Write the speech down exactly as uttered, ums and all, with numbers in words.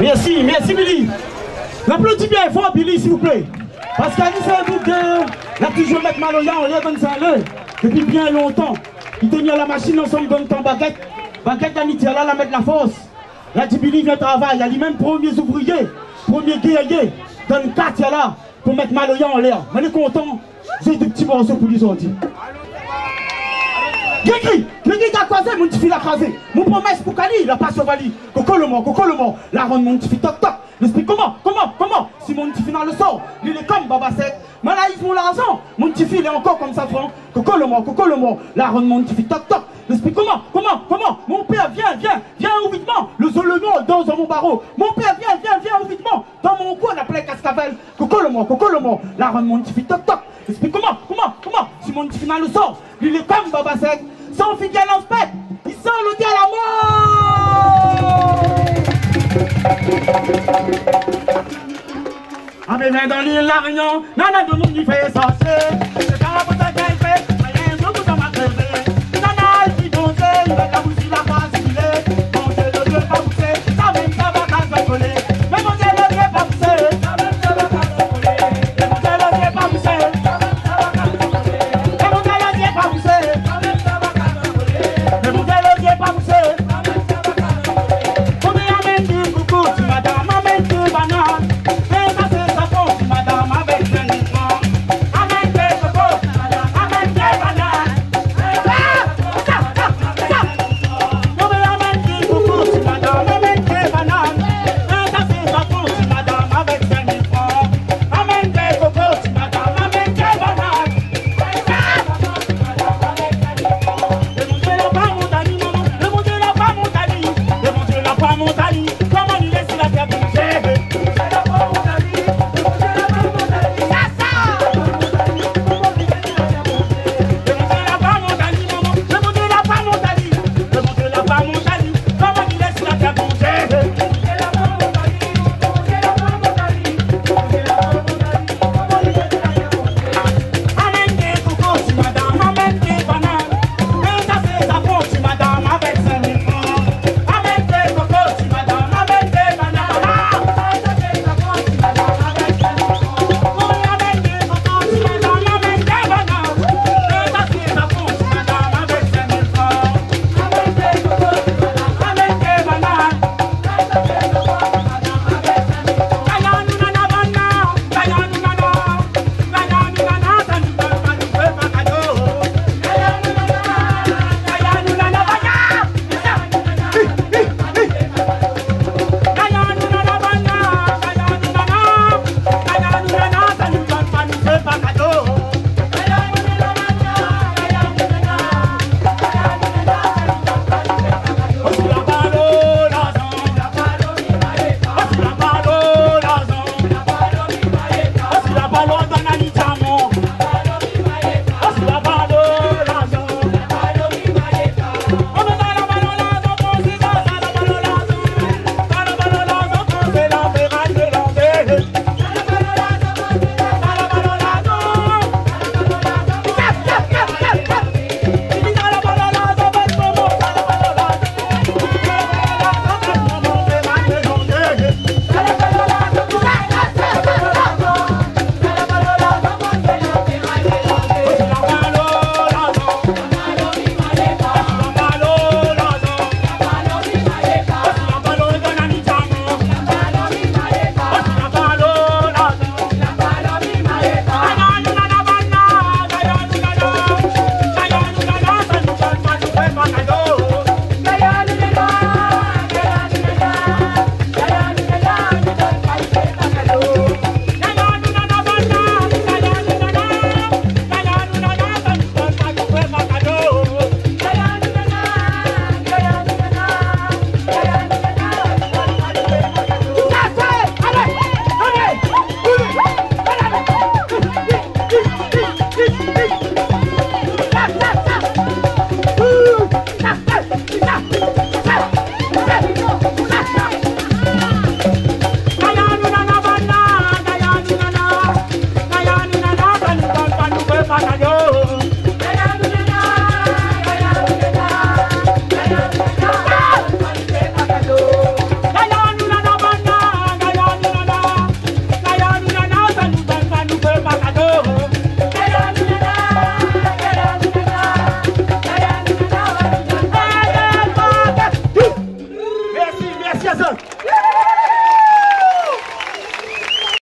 Mèrsi, mèrsi Billy. Aplodi bien for Billy, silvouplé. Paske li sé in boug la touzour mèt maloya anlèr konmsa, lé, dopi bien lontan. Li té ni la mashine ansanm dan tan Bagèt. Bagèt la ni di ala la mèt la fors. La di Billy vien travay, ali mèm promié ouvriyé, promié gérié dan kartié la pou mèt maloya anlèr. Mwin lé kontan zoué dé ti morso pou li zordi. Grégri, Grégri, ta kwazé, mon tifi la krazé. Mon promès pou Kali, la pa sovali. Koko lo mor, koko lo mor, la rann mon tifi tok tok. Lespri koman, koman, koman? Si mon tifi na lo sor, li lé konm Baba Sèk. Mwin la iz mon larzan, mon tifi lé ankor konm Safran. Koko lo mor, koko lo mor, la rann mon tifi tok tok. Lespri koman, koman, koman? Mon pèr, vien, vien, vien vitman. Lo zolo noir i dans dan mon baro. Mon pèr, vien, vien, vien vitman. Dan mon koin na plin kaskavèl. Koko lo mor, koko lo mor, la rann mon tifi tok tok. Lespri koman, koman, koman? Si mon tifi na lo sor, li lé konm Baba Sèk. Son figèl an spèk, li san lodèr la mor. Amé, vien dan lil La Rényon, nana domoun i fé sorsié.